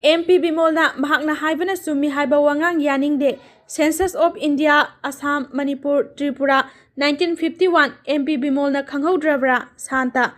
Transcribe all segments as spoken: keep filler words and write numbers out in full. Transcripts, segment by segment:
M P ꯕꯤꯃꯣꯜꯅ ꯃꯍꯥꯛꯅ ꯍꯥꯏꯕꯅ ꯆꯨꯝꯃꯤ ꯍꯥꯏꯕ ꯋꯥꯉꯥꯡ ꯌꯥꯅꯤꯡꯗꯦ꯫ Census of India, Assam, Manipur, Tripura, nineteen fifty one, M P ꯕꯤꯃꯣꯜꯅ ꯈꯪꯍꯧꯗ꯭ꯔꯕ꯭ꯔꯥ? ꯁꯥꯟꯇ꯫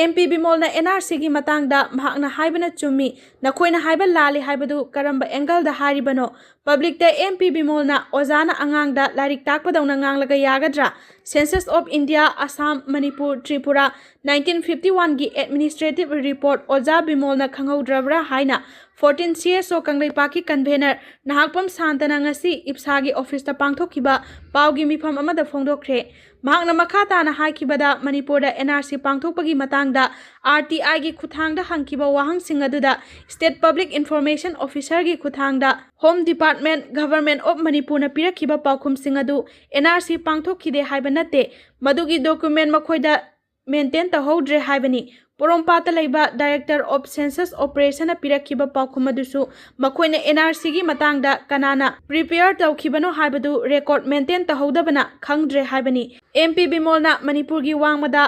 ꯑꯦꯝ ꯄꯤ ꯕꯤꯃꯣꯜꯅ ꯑꯦꯟ ꯑꯥꯔ ꯁꯤꯒꯤ ꯃꯇꯥꯡꯗ ꯃꯍꯥꯛꯅ ꯍꯥꯏꯕꯅ ꯆꯨꯝꯃꯤ, ꯅꯈꯣꯏꯅ ꯍꯥꯏꯕ ꯂꯥꯜꯂꯤ ꯍꯥꯏꯕꯗꯨ ꯀꯔꯝꯕ angle ꯗ ꯍꯥꯏꯔꯤꯕꯅꯣ? Public ꯇ ꯑꯦꯝ ꯄꯤ ꯕꯤꯃꯣꯜꯅ ꯑꯣꯖꯥꯅ ꯑꯉꯥꯡꯗ ꯂꯥꯏꯔꯤꯛ ꯇꯥꯛꯄꯗꯧꯅ ꯉꯥꯡꯂꯒ ꯌꯥꯒꯗ꯭ꯔꯥ? Census of India, Assam, Manipur, Tripura, nineteen fifty one ꯒꯤ administrative report ꯑꯣꯖꯥ ꯕꯤꯃꯣꯜꯅ ꯈꯪꯍꯧꯗ꯭ꯔꯕ꯭ꯔꯥ ꯍꯥꯏꯅ fourteen C S O ꯀꯪꯂꯩꯄꯥꯛꯀꯤ convener ꯅꯍꯥꯛꯄꯝ ꯁꯥꯟꯇꯅ ꯉꯁꯤ ꯏꯞꯁꯥꯒꯤ office ꯇ ꯄꯥꯡꯊꯣꯛꯈꯤꯕ ꯄꯥꯎꯒꯤ ꯃꯤꯐꯝ ꯑꯃꯗ ꯐꯣꯡꯗꯣꯛꯈ꯭ꯔꯦ꯫ ꯃꯍꯥꯛꯅ ꯃꯈꯥ ꯇꯥꯅ ꯍꯥꯏꯈꯤꯕꯗ, ꯃꯅꯤꯄꯨꯔꯗ ꯑꯦꯟ ꯑꯥꯔ ꯁꯤ ꯄꯥꯡꯊꯣꯛꯄꯒꯤ ꯃꯇꯥꯡꯗ ꯑꯥꯔ ꯇꯤ ꯑꯥꯏꯒꯤ ꯈꯨꯠꯊꯥꯡꯗ ꯍꯪꯈꯤꯕ ꯋꯥꯍꯪꯁꯤꯡ ꯑꯗꯨꯗ State Public Information Officer ꯒꯤ ꯈꯨꯠꯊꯥꯡꯗ Home Department, Government of ꯃꯅꯤꯄꯨꯔꯅ ꯄꯤꯔꯛꯈꯤꯕ ꯄꯥꯎꯈꯨꯝꯁꯤꯡ ꯑꯗꯨ ꯑꯦꯟ ꯑꯥꯔ ꯁꯤ ꯄꯥꯡꯊꯣꯛꯈꯤꯗꯦ ꯍꯥꯏꯕ ꯅꯠꯇꯦ, ꯃꯗꯨꯒꯤ document ꯃꯈꯣꯏꯗ maintain ꯇꯧꯍꯧꯗ꯭ꯔꯦ ꯍꯥꯏꯕꯅꯤ꯫ ꯄꯣꯔꯣꯝꯄꯥꯠꯇ ꯂꯩꯕ Director of Census Operation ꯅ ꯄꯤꯔꯛꯈꯤꯕ ꯄꯥꯎꯈꯨꯝ ꯑꯗꯨꯁꯨ ꯃꯈꯣꯏꯅ ꯑꯦꯟ ꯑꯥꯔ ꯁꯤꯒꯤ ꯃꯇꯥꯡꯗ ꯀꯅꯥꯅ prepare ꯇꯧꯈꯤꯕꯅꯣ ꯍꯥꯏꯕꯗꯨ record maintain ꯇꯧꯍꯧꯗꯕꯅ ꯈꯪꯗ꯭ꯔꯦ ꯍꯥꯏꯕꯅꯤ꯫ ꯑꯦꯝ ꯄꯤ ꯕꯤꯃꯣꯜꯅ ꯃꯅꯤꯄꯨꯔꯒꯤ ꯋꯥꯡꯃꯗ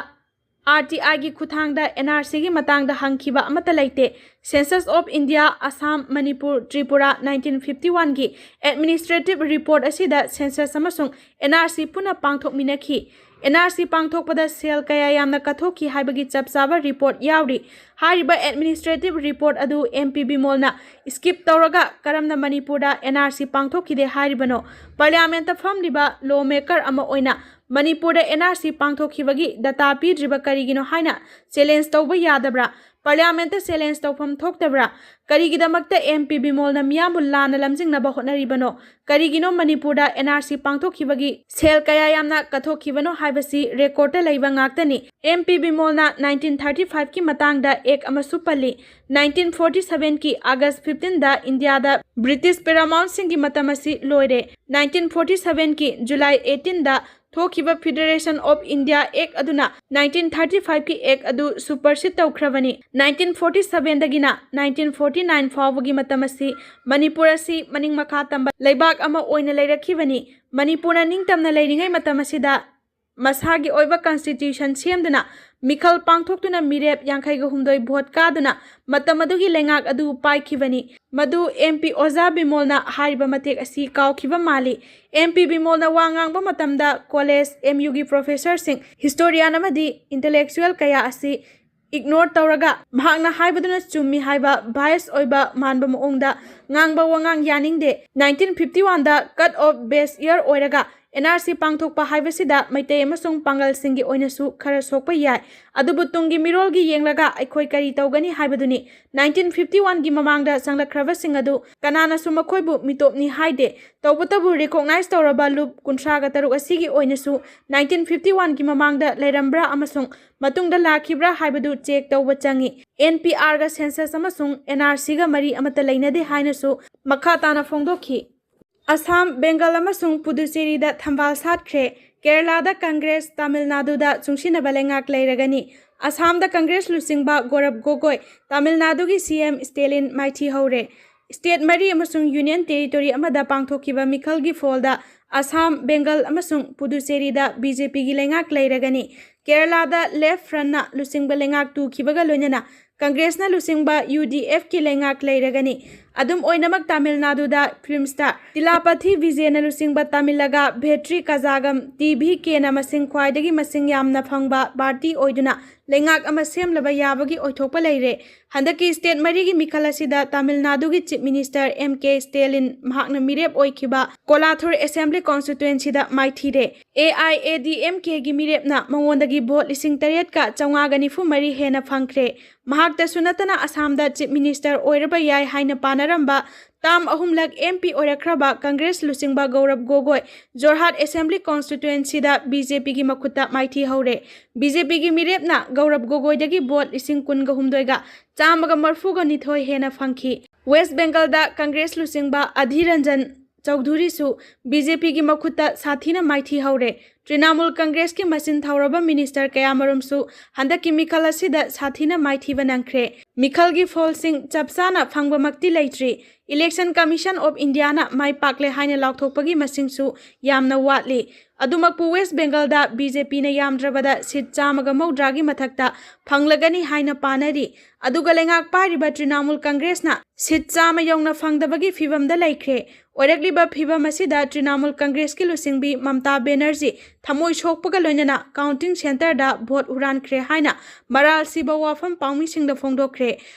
ꯑꯥꯔ ꯇꯤ ꯑꯥꯏꯒꯤ ꯈꯨꯠꯊꯥꯡꯗ ꯑꯦꯟ ꯑꯥꯔ ꯁꯤꯒꯤ ꯃꯇꯥꯡꯗ ꯍꯪꯈꯤꯕ ꯑꯃꯠꯇ ꯂꯩꯇꯦ꯫ Census of India, Assam, Manipur, Tripura, nineteen fifty one ꯒꯤ administrative report ꯑꯁꯤꯗ census ꯑꯃꯁꯨꯡ ꯑꯦꯟ ꯑꯥꯔ ꯁꯤ ꯄꯨꯟꯅ ꯄꯥꯡꯊꯣꯛꯃꯤꯟꯅꯈꯤ꯫ ꯑꯦꯟ ꯑꯥꯔ ꯁꯤ ꯄꯥꯡꯊꯣꯛꯄꯗ ꯁꯦꯜ ꯀꯌꯥ ꯌꯥꯝꯅ ꯀꯠꯊꯣꯛꯈꯤ ꯍꯥꯏꯕꯒꯤ ꯆꯞ ꯆꯥꯕ report ꯌꯥꯎꯔꯤ꯫ ꯍꯥꯏꯔꯤꯕ administrative report ꯑꯗꯨ ꯑꯦꯝ ꯄꯤ ꯕꯤꯃꯣꯜꯅ skip ꯇꯧꯔꯒ ꯀꯔꯝꯅ ꯃꯅꯤꯄꯨꯔꯗ ꯑꯦꯟ ꯑꯥꯔ ꯁꯤ ꯄꯥꯡꯊꯣꯛꯈꯤꯗꯦ ꯍꯥꯏꯔꯤꯕꯅꯣ? Parliament ꯇ ꯐꯝꯂꯤꯕ law maker ꯑꯃ ꯑꯣꯏꯅ ꯃꯅꯤꯄꯨꯔꯗ ꯑꯦꯟ ꯑꯥꯔ ꯁꯤ ꯄꯥꯡꯊꯣꯛꯈꯤꯕꯒꯤ data ꯄꯤꯗ꯭ꯔꯤꯕ ꯀꯔꯤꯒꯤꯅꯣ ꯍꯥꯏꯅ challenge ꯇꯧꯕ ꯌꯥꯗꯕ꯭ꯔꯥ? Parliament ꯇ challenge ꯇꯧꯐꯝ ꯊꯣꯛꯇꯕ꯭ꯔꯥ? ꯀꯔꯤꯒꯤꯗꯃꯛꯇ ꯑꯦꯝ ꯄꯤ ꯕꯤꯃꯣꯜꯅ ꯃꯤꯌꯥꯝꯕꯨ ꯂꯥꯟꯅ ꯂꯝꯖꯤꯡꯅꯕ ꯍꯣꯠꯅꯔꯤꯕꯅꯣ? ꯀꯔꯤꯒꯤꯅꯣ ꯃꯅꯤꯄꯨꯔꯗ ꯑꯦꯟ ꯑꯥꯔ ꯁꯤ ꯄꯥꯡꯊꯣꯛꯈꯤꯕꯒꯤ ꯁꯦꯜ ꯀꯌꯥ ꯌꯥꯝꯅ ꯀꯠꯊꯣꯛꯈꯤꯕꯅꯣ ꯍꯥꯏꯕꯁꯤ record ꯇ ꯂꯩꯕ ꯉꯥꯛꯇꯅꯤ꯫ ꯑꯦꯝ ꯄꯤ ꯕꯤꯃꯣꯜꯅ nineteen thirty five ꯀꯤ ꯃꯇꯥꯡꯗ act ꯑꯃꯁꯨ ꯄꯜꯂꯤ꯫ Nineteen forty seven ꯀꯤ August fifteen ꯗ ꯏꯟꯗꯤꯌꯥꯗ British Paramount ꯁꯤꯡꯒꯤ ꯃꯇꯝ ꯑꯁꯤ ꯂꯣꯏꯔꯦ꯫ Nineteen forty seven ꯀꯤ July eighteen ꯗ ꯊꯣꯛꯈꯤꯕ Federation of India Act ꯑꯗꯨꯅ nineteen thirty five ꯀꯤ act ꯑꯗꯨ supersede ꯇꯧꯈ꯭ꯔꯕꯅꯤ꯫ Nineteen forty seven ꯗꯒꯤꯅ nineteen forty nine ꯐꯥꯎꯕꯒꯤ ꯃꯇꯝ ꯑꯁꯤ ꯃꯅꯤꯄꯨꯔ ꯑꯁꯤ ꯃꯅꯤꯡ ꯃꯈꯥ ꯇꯝꯕ ꯂꯩꯕꯥꯛ ꯑꯃ ꯑꯣꯏꯅ ꯂꯩꯔꯛꯈꯤꯕꯅꯤ꯫ ꯃꯅꯤꯄꯨꯔꯅ ꯅꯤꯡꯇꯝꯅ ꯂꯩꯔꯤꯉꯩ ꯃꯇꯝ ꯑꯁꯤꯗ ꯃꯁꯥꯒꯤ ꯑꯣꯏꯕ constitution ꯁꯦꯝꯗꯨꯅ ꯃꯤꯈꯜ ꯄꯥꯡꯊꯣꯛꯇꯨꯅ ꯃꯤꯔꯦꯞ ꯌꯥꯡꯈꯩꯒ ꯍꯨꯝꯗꯣꯏ vote ꯀꯥꯗꯨꯅ ꯃꯇꯝ ꯑꯗꯨꯒꯤ ꯂꯩꯉꯥꯛ ꯑꯗꯨ ꯄꯥꯏꯈꯤꯕꯅꯤ꯫ ꯃꯗꯨ M P ꯑꯣꯖꯥ ꯕꯤꯃꯣꯜꯅ ꯍꯥꯏꯔꯤꯕ ꯃꯇꯦꯛ ꯑꯁꯤ ꯀꯥꯎꯈꯤꯕ ꯃꯥꯜꯂꯤ꯫ M P ꯕꯤꯃꯣꯜꯅ ꯋꯥ ꯉꯥꯡꯕ ꯃꯇꯝꯗ college, M U ꯒꯤ professor ꯁꯤꯡ, historian ꯑꯃꯗꯤ intellectual ꯀꯌꯥ ꯑꯁꯤ ignore ꯇꯧꯔꯒ ꯃꯍꯥꯛꯅ ꯍꯥꯏꯕꯗꯨꯅ ꯆꯨꯝꯃꯤ ꯍꯥꯏꯕ bias ꯑꯣꯏꯕ ꯃꯥꯟꯕ ꯃꯑꯣꯡꯗ ꯉꯥꯡꯕ ꯋꯥꯉꯥꯡ ꯌꯥꯅꯤꯡꯗꯦ꯫ Nineteen fifty one ꯗ cut off base year ꯑꯣꯏꯔꯒ N R C ꯄꯥꯡꯊꯣꯛꯄ ꯍꯥꯏꯕꯁꯤꯗ ꯃꯩꯇꯩ ꯑꯃꯁꯨꯡ ꯄꯥꯡꯒꯜꯁꯤꯡꯒꯤ ꯑꯣꯏꯅꯁꯨ ꯈꯔ ꯁꯣꯛꯄ ꯌꯥꯏ꯫ ꯑꯗꯨꯕꯨ ꯇꯨꯡꯒꯤ ꯃꯤꯔꯣꯜꯒꯤ ꯌꯦꯡꯂꯒ ꯑꯩꯈꯣꯏ ꯀꯔꯤ ꯇꯧꯒꯅꯤ ꯍꯥꯏꯕꯗꯨꯅꯤ꯫ Nineteen fifty one ꯒꯤ ꯃꯃꯥꯡꯗ ꯆꯪꯂꯛꯈ꯭ꯔꯕꯁꯤꯡ ꯑꯗꯨ ꯀꯅꯥꯅꯁꯨ ꯃꯈꯣꯏꯕꯨ ꯃꯤꯇꯣꯞꯅꯤ ꯍꯥꯏꯗꯦ꯫ ꯇꯧꯕꯇꯕꯨ recognize ꯇꯧꯔꯕ ꯂꯨꯞ ꯀꯨꯟꯊ꯭ꯔꯥꯒ ꯇꯔꯨꯛ ꯑꯁꯤꯒꯤ ꯑꯣꯏꯅꯁꯨ nineteen fifty one ꯒꯤ ꯃꯃꯥꯡꯗ ꯂꯩꯔꯝꯕ꯭ꯔꯥ ꯑꯃꯁꯨꯡ ꯃꯇꯨꯡꯗ ꯂꯥꯛꯈꯤꯕ꯭ꯔꯥ ꯍꯥꯏꯕꯗꯨ check ꯇꯧꯕ ꯆꯪꯏ꯫ N P R ꯒ census ꯑꯃꯁꯨꯡ N R C ꯒ ꯃꯔꯤ ꯑꯃꯠꯇ ꯂꯩꯅꯗꯦ ꯍꯥꯏꯅꯁꯨ ꯃꯈꯥ ꯇꯥꯅ ꯐꯣꯡꯗꯣꯛꯈꯤ꯫ ꯑꯁꯥꯝ, ꯕꯦꯡꯒꯜ ꯑꯃꯁꯨꯡ ꯄꯨꯗꯨꯆꯦꯔꯤꯗ ꯊꯝꯕꯥꯜ ꯁꯥꯠꯈ꯭ꯔꯦ꯫ ꯀꯦꯔꯂꯥꯗ ꯀꯪꯒ꯭ꯔꯦꯁ, ꯇꯥꯃꯤꯜ ꯅꯥꯗꯨꯗ ꯆꯨꯡꯁꯤꯟꯅꯕ ꯂꯩꯉꯥꯛ ꯂꯩꯔꯒꯅꯤ꯫ ꯑꯁꯥꯝꯗ ꯀꯪꯒ꯭ꯔꯦꯁ ꯂꯨꯆꯤꯡꯕ ꯒꯧꯔꯕ ꯒꯣꯒꯣꯏ, ꯇꯥꯃꯤꯜ ꯅꯥꯗꯨꯒꯤ C M ꯁ꯭ꯇꯦꯂꯤꯟ ꯃꯥꯏꯊꯤ ꯍꯧꯔꯦ꯫ State ꯃꯔꯤ ꯑꯃꯁꯨꯡ Union Territory ꯑꯃꯗ ꯄꯥꯡꯊꯣꯛꯈꯤꯕ ꯃꯤꯈꯜꯒꯤ ꯐꯣꯜꯗ ꯑꯁꯥꯝ, ꯕꯦꯡꯒꯜ ꯑꯃꯁꯨꯡ ꯄꯨꯗꯨꯆꯦꯔꯤꯗ B J P ꯒꯤ ꯂꯩꯉꯥꯛ ꯂꯩꯔꯒꯅꯤ꯫ ꯀꯦꯔꯂꯥꯗ Left Front ꯅ ꯂꯨꯆꯤꯡꯕ ꯂꯩꯉꯥꯛ ꯇꯨꯈꯤꯕꯒ ꯂꯣꯏꯅꯅ ꯀꯪꯒ꯭ꯔꯦꯁꯅ ꯂꯨꯆꯤꯡꯕ U D F ꯀꯤ ꯂꯩꯉꯥꯛ ꯂꯩꯔꯒꯅꯤ꯫ ꯑꯗꯨꯝ ꯑꯣꯏꯅꯃꯛ, ꯇꯥꯃꯤꯜ ꯅꯥꯗꯨꯗ Film Star ꯇꯤꯂꯥꯄꯊꯤ ꯚꯤꯖꯦꯅ ꯂꯨꯆꯤꯡꯕ ꯇꯥꯃꯤꯜꯂꯒ ꯚꯦꯇ꯭ꯔꯤ ꯀꯖꯥꯒꯝ T V K ꯅ ꯃꯁꯤꯡ ꯈ꯭ꯋꯥꯏꯗꯒꯤ ꯃꯁꯤꯡ ꯌꯥꯝꯅ ꯐꯪꯕ party ꯑꯣꯏꯗꯨꯅ ꯂꯩꯉꯥꯛ ꯑꯃ ꯁꯦꯝꯂꯕ ꯌꯥꯕꯒꯤ ꯑꯣꯏꯊꯣꯛꯄ ꯂꯩꯔꯦ꯫ ꯍꯟꯗꯛꯀꯤ state ꯃꯔꯤꯒꯤ ꯃꯤꯈꯜ ꯑꯁꯤꯗ ꯇꯥꯃꯤꯜ ꯅꯥꯗꯨꯒꯤ Chief Minister M K ꯁ꯭ꯇꯦꯂꯤꯟ ꯃꯍꯥꯛꯅ ꯃꯤꯔꯦꯞ ꯑꯣꯏꯈꯤꯕ ꯀꯣꯂꯥꯊꯨꯔ Assembly Constituency the ꯃꯥꯏꯊꯤꯔꯦ꯫ A I A D M K ꯒꯤ ꯃꯤꯔꯦꯞꯅ ꯃꯉꯣꯟꯗꯒꯤ vote ꯂꯤꯁꯤꯡ ꯇꯔꯦꯠꯀ ꯆꯥꯝꯃꯉꯥꯒ ꯅꯤꯐꯨ ꯃꯔꯤ ꯍꯦꯟꯅ ꯐꯪꯈ꯭ꯔꯦ꯫ ꯃꯍꯥꯛꯇꯁꯨ ꯅꯠꯇꯅ ꯑꯁꯥꯝꯗ Chief Minister ꯑꯣꯏꯔꯕ ꯌꯥꯏ ꯍꯥꯏꯅ ꯄꯥꯅꯔꯝꯕ term ꯑꯍꯨꯝꯂꯛ M P ꯑꯣꯏꯔꯛꯈ꯭ꯔꯕ ꯀꯪꯒ꯭ꯔꯦꯁ ꯂꯨꯆꯤꯡꯕ ꯒꯧꯔꯕ ꯒꯣꯒꯣꯏ ꯖꯣꯔꯍꯥꯠ Assembly Constituency ꯗ B J P ꯒꯤ ꯃꯈꯨꯠꯇ ꯃꯥꯏꯊꯤ ꯍꯧꯔꯦ꯫ B J P ꯒꯤ ꯃꯤꯔꯦꯞꯅ ꯒꯧꯔꯕ ꯒꯣꯒꯣꯏꯗꯒꯤ vote ꯂꯤꯁꯤꯡ ꯀꯨꯟꯒ ꯍꯨꯝꯗꯣꯏꯒ ꯆꯥꯝꯃꯒ ꯃꯔꯐꯨꯒ ꯅꯤꯊꯣꯏ ꯍꯦꯟꯅ ꯐꯪꯈꯤ꯫ West Bengal ꯗ ꯀꯪꯒ꯭ꯔꯦꯁ ꯂꯨꯆꯤꯡꯕ ꯑꯙꯤꯔ ꯔꯟꯖꯟ ꯆꯧꯙꯨꯔꯤꯁꯨ ꯕꯤ ꯖꯦ ꯄꯤꯒꯤ ꯃꯈꯨꯠꯇ ꯁꯥꯊꯤꯅ ꯃꯥꯏꯊꯤꯍꯧꯔꯦ꯫ ꯇ꯭ꯔꯤꯅꯥꯃꯨꯜ ꯀꯪꯒ꯭ꯔꯦꯁꯀꯤ ꯃꯆꯤꯟ ꯊꯧꯔꯕ ꯃꯤꯅꯤꯁꯇꯔ ꯀꯌꯥꯃꯔꯨꯝꯁꯨ ꯍꯟꯗꯛꯀꯤ ꯃꯤꯈꯜ ꯑꯁꯤꯗ ꯁꯥꯊꯤꯅ ꯃꯥꯏꯊꯤꯕ ꯅꯪꯈ꯭ꯔꯦ꯫ ꯃꯤꯈꯜꯒꯤ ꯐꯣꯜꯁꯤꯡ ꯆꯞ ꯆꯥꯅ ꯐꯪꯕꯃꯛꯇꯤ ꯂꯩꯇ꯭ꯔꯤ꯫ ꯏꯂꯦꯛꯁꯟ ꯀꯃꯤꯁꯟ ꯑꯣꯐ ꯏꯟꯗꯤꯌꯥꯅ ꯃꯥꯏ ꯄꯥꯛꯂꯦ ꯍꯥꯏꯅ ꯂꯥꯎꯊꯣꯛꯄꯒꯤ ꯃꯁꯤꯡꯁꯨ ꯌꯥꯝꯅ ꯋꯥꯠꯂꯤ꯫ ꯑꯗꯨꯃꯛꯄꯨ ꯋꯦꯁ ꯕꯦꯡꯒꯜꯗ ꯕꯤ ꯖꯦ ꯄꯤꯅ ꯌꯥꯝꯗ꯭ꯔꯕꯗ ꯁꯤꯠ ꯆꯥꯝꯃꯒ ꯃꯧꯗ꯭ꯔꯥꯒꯤ ꯃꯊꯛꯇ ꯐꯪꯂꯒꯅꯤ ꯍꯥꯏꯅ ꯄꯥꯅꯔꯤ꯫ ꯑꯗꯨꯒ ꯂꯩꯉꯥꯛ ꯄꯥꯏꯔꯤꯕ ꯇ꯭ꯔꯤꯅꯥꯃꯨꯜ ꯀꯪꯒ꯭ꯔꯦꯁꯅ ꯁꯤꯠ ꯆꯥꯝꯃ ꯌꯧꯅ ꯐꯪꯗꯕꯒꯤ ꯐꯤꯚꯝꯗ ꯂꯩꯈ꯭ꯔꯦ꯫ ꯑꯣꯏꯔꯛꯂꯤꯕ ꯐꯤꯚꯝ ꯑꯁꯤꯗ ꯇ꯭ꯔꯤꯅꯥꯃꯨꯜ ꯀꯪꯒ꯭ꯔꯦꯁꯀꯤ ꯂꯨꯆꯤꯡꯕꯤ ꯃꯝꯇꯥ ꯕꯦꯅꯔꯖꯤ ꯊꯃꯣꯏ ꯁꯣꯛꯄꯒ ꯂꯣꯏꯅꯅ ꯀꯥꯎꯟꯇꯤꯡ ꯁꯦꯟꯇꯔꯗ ꯚꯣꯠ ꯍꯨꯔꯥꯟꯈ꯭ꯔꯦ ꯍꯥꯏꯅ ꯃꯔꯥꯜ ꯁꯤꯕ ꯋꯥꯐꯝ ꯄꯥꯎꯃꯤꯁꯤꯡꯗ ꯐꯣꯡꯗꯣꯛꯈ꯭ꯔꯦ꯫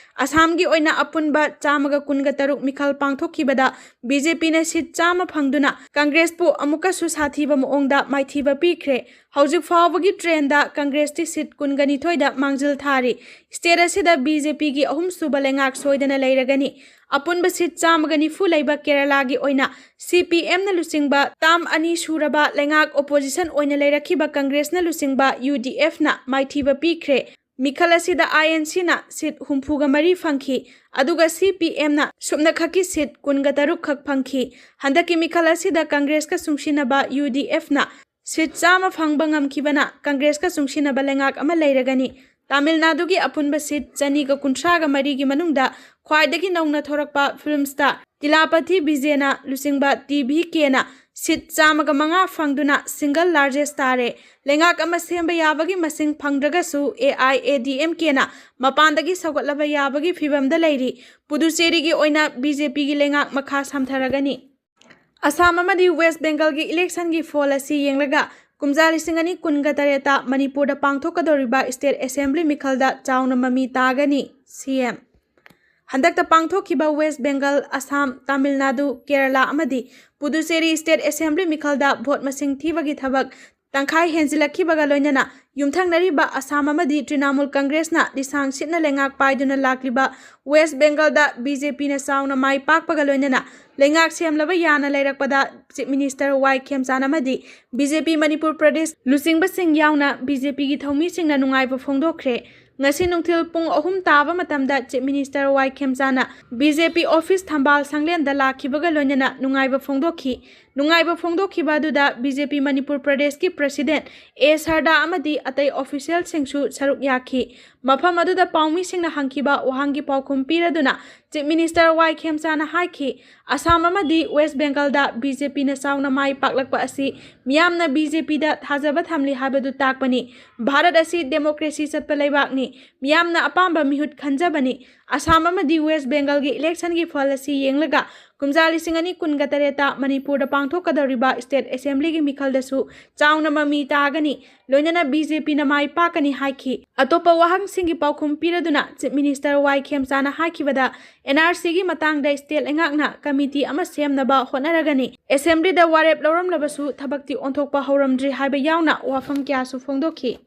ꯑꯁꯥꯝꯒꯤ ꯑꯣꯏꯅ ꯑꯄꯨꯟꯕ ꯆꯥꯝꯃꯒ ꯀꯨꯟꯒ ꯇꯔꯨꯛ ꯃꯤꯈꯜ ꯄꯥꯡꯊꯣꯛꯈꯤꯕꯗ ꯕꯤ ꯖꯦ ꯄꯤꯅ ꯁꯤꯠ ꯆꯥꯝꯃ ꯐꯪꯗꯨꯅ ꯀꯪꯒ꯭ꯔꯦꯁꯄꯨ ꯑꯃꯨꯛꯀꯁꯨ ꯁꯥꯊꯤꯕ ꯃꯑꯣꯡꯗ ꯃꯥꯏꯊꯤꯕ ꯄꯤꯈ꯭ꯔꯦ꯫ ꯍꯧꯖꯤꯛ ꯐꯥꯎꯕꯒꯤ ꯇ꯭ꯔꯦꯟꯗ ꯀꯪꯒ꯭ꯔꯦꯁꯇꯤ ꯁꯤꯠ ꯀꯨꯟꯒ ꯅꯤꯊꯣꯏꯗ ꯃꯥꯡꯖꯤꯜ ꯊꯥꯔꯤ꯫ ꯁ꯭ꯇꯦꯠ ꯑꯁꯤꯗ ꯕꯤ ꯖꯦ ꯄꯤꯒꯤ ꯑꯍꯨꯝꯁꯨꯕ ꯂꯩꯉꯥꯛ ꯁꯣꯏꯗꯅ ꯂꯩꯔꯒꯅꯤ꯫ ꯑꯄꯨꯟꯕ ꯁꯤꯠ ꯆꯥꯝꯃꯒ ꯅꯤꯐꯨ ꯂꯩꯕ ꯀꯦꯔꯂꯥꯒꯤ ꯑꯣꯏꯅ ꯁꯤ ꯄꯤ ꯑꯦꯝꯅ ꯂꯨꯆꯤꯡꯕ ꯇꯥꯝ ꯑꯅꯤ ꯁꯨꯔꯕ ꯂꯩꯉꯥꯛ ꯑꯣꯄꯣꯖꯤꯁꯟ ꯑꯣꯏꯅ ꯂꯩꯔꯛꯈꯤꯕ ꯀꯪꯒ꯭ꯔꯦꯁꯅ ꯂꯨꯆꯤꯡꯕ ꯌꯨ ꯗꯤ ꯑꯦꯐꯅ ꯃꯥꯏꯊꯤꯕ ꯄꯤꯈ꯭ꯔꯦ꯫ ꯃꯤꯈꯜ ꯑꯁꯤꯗ ꯑꯥꯏ ꯑꯦꯟ ꯁꯤꯅ ꯁꯤꯠ ꯍꯨꯝꯐꯨꯒ ꯃꯔꯤ ꯐꯪꯈꯤ, ꯑꯗꯨꯒ ꯁꯤ ꯄꯤ ꯑꯦꯝꯅ ꯁꯨꯞꯅꯈꯛꯀꯤ ꯁꯤꯠ ꯀꯨꯟꯒ ꯇꯔꯨꯛ ꯈꯛ ꯐꯪꯈꯤ꯫ ꯍꯟꯗꯛꯀꯤ ꯃꯤꯈꯜ ꯑꯁꯤꯗ ꯀꯪꯒ꯭ꯔꯦꯁꯀ ꯆꯨꯡꯁꯤꯟꯅꯕ ꯌꯨ ꯗꯤ ꯑꯦꯐꯅ ꯁꯤꯠ ꯆꯥꯝꯃ ꯐꯪꯕ ꯉꯝꯈꯤꯕꯅ ꯀꯪꯒ꯭ꯔꯦꯁꯀ ꯆꯨꯡꯁꯤꯟꯅꯕ ꯂꯩꯉꯥꯛ ꯑꯃ ꯂꯩꯔꯒꯅꯤ꯫ ꯇꯥꯃꯤꯜ ꯅꯥꯗꯨꯒꯤ ꯑꯄꯨꯟꯕ ꯁꯤꯠ ꯆꯅꯤꯒ ꯀꯨꯟꯊ꯭ꯔꯥꯒ ꯃꯔꯤꯒꯤ ꯃꯅꯨꯡꯗ ꯈ꯭ꯋꯥꯏꯗꯒꯤ ꯅꯧꯅ ꯊꯣꯔꯛꯄ ꯐꯤꯜꯝ ꯁ꯭ꯇꯥꯔ ꯇꯤꯂꯥꯄꯊꯤ ꯕꯤꯖꯦꯅ ꯂꯨꯆꯤꯡꯕ ꯇꯤ ꯚꯤ ꯀꯦꯅ ꯁꯤꯠ ꯆꯥꯝꯃꯒ ꯃꯉꯥ ꯐꯪꯗꯨꯅ ꯁꯤꯡꯒꯜ ꯂꯥꯔꯖꯦꯁ ꯇꯥꯔꯦ꯫ ꯂꯩꯉꯥꯛ ꯑꯃ ꯁꯦꯝꯕ ꯌꯥꯕꯒꯤ ꯃꯁꯤꯡ ꯐꯪꯗ꯭ꯔꯒꯁꯨ A I A D M ꯀꯦꯅ ꯃꯄꯥꯟꯗꯒꯤ ꯁꯧꯒꯠꯂꯕ ꯌꯥꯕꯒꯤ ꯐꯤꯚꯝꯗ ꯂꯩꯔꯤ꯫ ꯄꯨꯗꯨꯆꯦꯔꯤꯒꯤ ꯑꯣꯏꯅ ꯕꯤ ꯖꯦ ꯄꯤꯒꯤ ꯂꯩꯉꯥꯛ ꯃꯈꯥ ꯁꯝꯊꯔꯒꯅꯤ꯫ ꯑꯁꯥꯝ ꯑꯃꯗꯤ ꯋꯦꯁ ꯕꯦꯡꯒꯜꯒꯤ ꯏꯂꯦꯛꯁꯟꯒꯤ ꯐꯣꯜ ꯑꯁꯤ ꯌꯦꯡꯂꯒ ꯀꯨꯝꯖꯥ ꯂꯤꯁꯤꯡ ꯑꯅꯤ ꯀꯨꯟꯒ ꯇꯔꯦꯠꯇ ꯃꯅꯤꯄꯨꯔꯗ ꯄꯥꯡꯊꯣꯛꯀꯗꯧꯔꯤꯕ ꯁ꯭ꯇꯦꯠ ꯑꯦꯁꯦꯝꯕ꯭ꯂꯤ ꯃꯤꯈꯜꯗ ꯆꯥꯎꯅ ꯃꯃꯤ ꯇꯥꯒꯅꯤ꯫ ꯁꯤ ꯑꯦꯝ꯫ ꯍꯟꯗꯛꯇ ꯄꯥꯡꯊꯣꯛꯈꯤꯕ ꯋꯦꯁ ꯕꯦꯡꯒꯜ, ꯑꯁꯥꯝ, ꯇꯥꯃꯤꯜ ꯅꯥꯗꯨ, ꯀꯦꯔꯂꯥ ꯑꯃꯗꯤ ꯄꯨꯗꯨꯆꯦꯔꯤ ꯁ꯭ꯇꯦꯠ ꯑꯦꯁꯦꯝꯕ꯭ꯂꯤ ꯃꯤꯈꯜꯗ ꯚꯣꯠ ꯃꯁꯤꯡ ꯊꯤꯕꯒꯤ ꯊꯕꯛ ꯇꯪꯈꯥꯏ ꯍꯦꯟꯖꯤꯜꯂꯛꯈꯤꯕꯒ ꯂꯣꯏꯅꯅ ꯌꯨꯝꯊꯪꯅꯔꯤꯕ ꯑꯁꯥꯝ ꯑꯃꯗꯤ ꯇ꯭ꯔꯤꯅꯥꯃꯨꯜ ꯀꯪꯒ꯭ꯔꯦꯁꯅ ꯂꯤꯁꯥꯡ ꯁꯤꯠꯅ ꯂꯩꯉꯥꯛ ꯄꯥꯏꯗꯨꯅ ꯂꯥꯛꯂꯤꯕ ꯋꯦꯁ ꯕꯦꯡꯒꯜꯗ ꯕꯤ ꯖꯦ ꯄꯤꯅ ꯆꯥꯎꯅ ꯃꯥꯏ ꯄꯥꯛꯄꯒ ꯂꯣꯏꯅꯅ ꯂꯩꯉꯥꯛ ꯁꯦꯝꯂꯕ ꯌꯥꯅ ꯂꯩꯔꯛꯄꯗ ꯆꯤꯐ ꯃꯤꯅꯤꯁꯇꯔ ꯋꯥꯏ ꯈꯦꯝꯆꯥꯟ ꯑꯃꯗꯤ ꯕꯤ ꯖꯦ ꯄꯤ ꯃꯅꯤꯄꯨꯔ ꯄ꯭ꯔꯗꯦꯁ ꯂꯨꯆꯤꯡꯕꯁꯤꯡ ꯌꯥꯎꯅ ꯕꯤ ꯖꯦ ꯄꯤꯒꯤ ꯊꯧꯃꯤꯁꯤꯡꯅ ꯅꯨꯡꯉꯥꯏꯕ ꯐꯣꯡꯗꯣꯛꯈ꯭ꯔꯦ꯫ ꯉꯁꯤ ꯅꯨꯡꯊꯤꯜ ꯄꯨꯡ ꯑꯍꯨꯝ ꯇꯥꯕ ꯃꯇꯝꯗ Chief Minister ꯋꯥꯏ ꯈꯦꯝꯆꯥꯅ B J P office ꯊꯝꯕꯥꯜ ꯁꯪꯂꯦꯟꯗ ꯂꯥꯛꯈꯤꯕꯒ ꯂꯣꯏꯅꯅ ꯅꯨꯡꯉꯥꯏꯕ ꯐꯣꯡꯗꯣꯛꯈꯤ꯫ ꯅꯨꯡꯉꯥꯏꯕ ꯐꯣꯡꯗꯣꯛꯈꯤꯕ ꯑꯗꯨꯗ B J P ꯃꯅꯤꯄꯨꯔ ꯄ꯭ꯔꯗꯦꯁꯀꯤ President A ꯁꯔꯗꯥ ꯑꯃꯗꯤ ꯑꯇꯩ officialꯁꯤꯡꯁꯨ ꯁꯔꯨꯛ ꯌꯥꯈꯤ꯫ ꯃꯐꯝ ꯑꯗꯨꯗ ꯄꯥꯎꯃꯤꯁꯤꯡꯅ ꯍꯪꯈꯤꯕ ꯋꯥꯍꯪꯒꯤ ꯄꯥꯎꯈꯨꯝ ꯄꯤꯔꯗꯨꯅ Chief Minister ꯋꯥꯏ ꯈꯦꯝꯆꯥꯅ ꯍꯥꯏꯈꯤ, ꯑꯁꯥꯝ ꯑꯃꯗꯤ ꯋꯦꯁ ꯕꯦꯡꯒꯜꯗ B J Pꯅ ꯆꯥꯎꯅ ꯃꯥꯏ ꯄꯥꯛꯂꯛꯄ ꯑꯁꯤ ꯃꯤꯌꯥꯝꯅ B J Pꯗ ꯊꯥꯖꯕ ꯊꯝꯂꯤ ꯍꯥꯏꯕꯗꯨ ꯇꯥꯛꯄꯅꯤ꯫ ꯚꯥꯔꯠ ꯑꯁꯤ democracy ꯆꯠꯄ ꯂꯩꯕꯥꯛꯅꯤ꯫ ꯃꯤꯌꯥꯝꯅ ꯑꯄꯥꯝꯕ ꯃꯤꯍꯨꯠ ꯈꯟꯖꯕꯅꯤ꯫ ꯑꯁꯥꯝ ꯑꯃꯗꯤ ꯋꯦꯁ ꯕꯦꯡꯒꯜꯒꯤ electionꯒꯤ ꯐꯜ ꯑꯁꯤ ꯌꯦꯡꯂꯒ ꯀꯨꯝꯖꯥ ꯂꯤꯁꯤꯡ ꯑꯅꯤ ꯀꯨꯟꯒ ꯇꯔꯦꯠꯇ ꯃꯅꯤꯄꯨꯔꯗ ꯄꯥꯡꯊꯣꯛꯀꯗꯧꯔꯤꯕ state assemblyꯒꯤ ꯃꯤꯈꯜꯗꯁꯨ ꯆꯥꯎꯅ ꯃꯃꯤ ꯇꯥꯒꯅꯤ꯫ ꯂꯣꯏꯅꯅ B J Pꯅ ꯃꯥꯏ ꯄꯥꯛꯀꯅꯤ ꯍꯥꯏꯈꯤ꯫ ꯑꯇꯣꯞꯄ ꯋꯥꯍꯪꯁꯤꯡꯒꯤ ꯄꯥꯎꯈꯨꯝ ꯄꯤꯔꯗꯨꯅ Chief Minister ꯋꯥꯏ ꯈꯦꯝꯆꯥꯅ ꯍꯥꯏꯈꯤꯕꯗ, N R Cꯒꯤ ꯃꯇꯥꯡꯗ state ꯂꯩꯉꯥꯛꯅ committee ꯑꯃ ꯁꯦꯝꯅꯕ ꯍꯣꯠꯅꯔꯒꯅꯤ꯫ Assemblyꯗ ꯋꯥꯔꯦꯞ ꯂꯧꯔꯝꯂꯕꯁꯨ ꯊꯕꯛꯇꯤ ꯑꯣꯟꯊꯣꯛꯄ ꯍꯧꯔꯝꯗ꯭ꯔꯤ ꯍꯥꯏꯕ ꯌꯥꯎꯅ ꯋꯥꯐꯝ ꯀꯌꯥꯁꯨ ꯐꯣꯡꯗꯣꯛꯈꯤ꯫